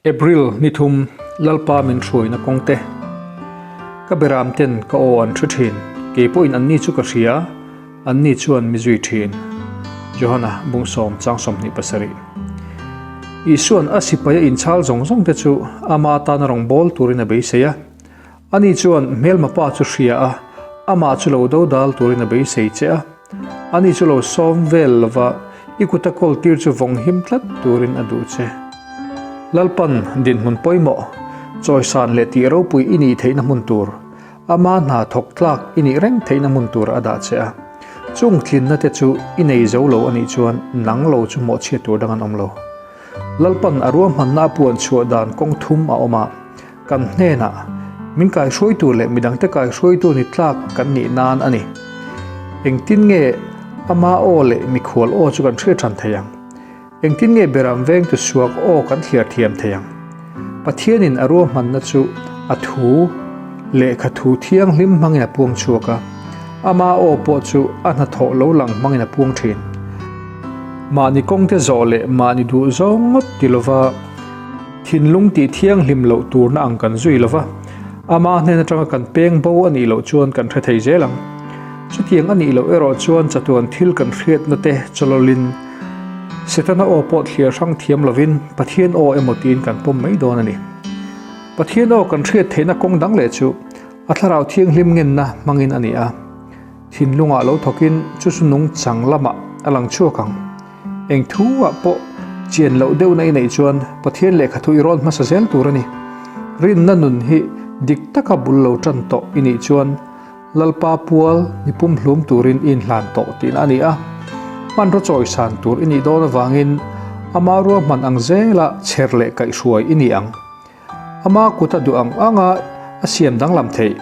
April ni thum Lalpa min hruaina kawng te. Ka beram ten ka aw an hre thin, kei pawhin anni chu ka hria, anni chuan mi zui thin. Johana bungsawm chang 27. Isuan a sipai a inchhal zawng zawng te chu ama tana rawngbâwl turin a beisei a. Ani chuan hmelma pa chu hria a, amah chu lo dodal turin a beisei che a. Ani chu lo sawm vel lova i kuta kawl tir chu vawng him tlat turin a duh che. Lalpan dinhmun pawimawh, chawisan leh tih ropui i nih theihna hmun tur, ama hna thawk tlak i nih reng theihna hmun tur a dah che a. Chung tlinna te chu i nei zo lo anih chuan nang lo chu mawhchhiat tur dang an awm lo. Lalpan a ruahmanna a puan chhuah dan kawng thum a awm a. Kan hnenah min kaihruaitu leh midangte kaihruaitu ni tlak kan nih nan a ni. Engtin nge ama aw leh mikhual aw chu kan hriat ṭhan thei ang? Engtin nge beram vengtu suak aw kan thliar thiam thei ang? Pathianin a ruahmanna chu a thu, lehkha thu thianghlim hmangin a puang chhuak a, ama aw pawh chu a hnathawh lo lang hmangin a puang ṭhin. Mahni kawngte zawh leh mahni duh zawng ngawt ti lova, Thinlung tih thianghlim loh turna ang kan zui lova, ama hnen atanga kan peng bo a nih loh chuan kan hre thei zel ang. Chutiang a nih loh erawh chuan chatuan thil kan hriatna te chawlawlin Setana aw pawh thliar hrang thiam lovin Pathian aw emaw tiin kan pawm mai dawn a ni. Pathian aw kan hriat theihna kawng dang leh chu a thlarau thianghlim ngenna hmangin a ni a. Thinlungah lo thawkin chu chu nungchang lamah a lang chhuak ang. Eng thu ah pawh chian loh deuhna i neih chuan Pathian lehkha thu i rawn hmasa zel tur a ni. Rinna nun hi dik taka bul lo tan tawh i nih chuan Lalpa pual ni pumhlum turin i inhlan tawh tihna a ni a. Hmanraw chawisan tur i nih dawn avangin ama ruahman ang zela chher leh kaihhruai i ni ang. Ama kut a duh ang anga a siam danglam theih,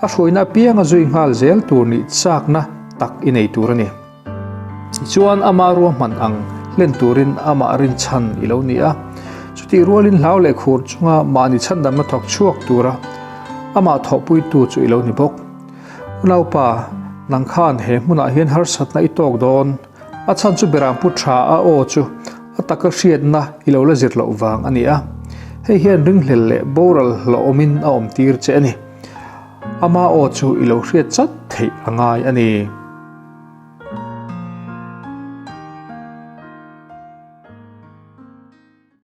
a hruaina apianga zui nghal zel tur nih chakna tak i nei tur a ni. Tichuan ama ruahman ang hlen turin amah rinchhan i lo ni a, chutih rualin hlau leh khur chunga mahni chhandamna thawk chhuak tura amah thawhpuitu chu i lo ni bawk. Unaupa, nang khan he hmunah hian harsatna i tawk dawn, a chhan chu Berampu tha a aw chu a taka hriatna i lo la zir loh vang a ni a, hei hian ringhlel leh boral hlauhawmin a awmtir che a ni. Ama aw chu i lo hriat chat theih a ngai a ni.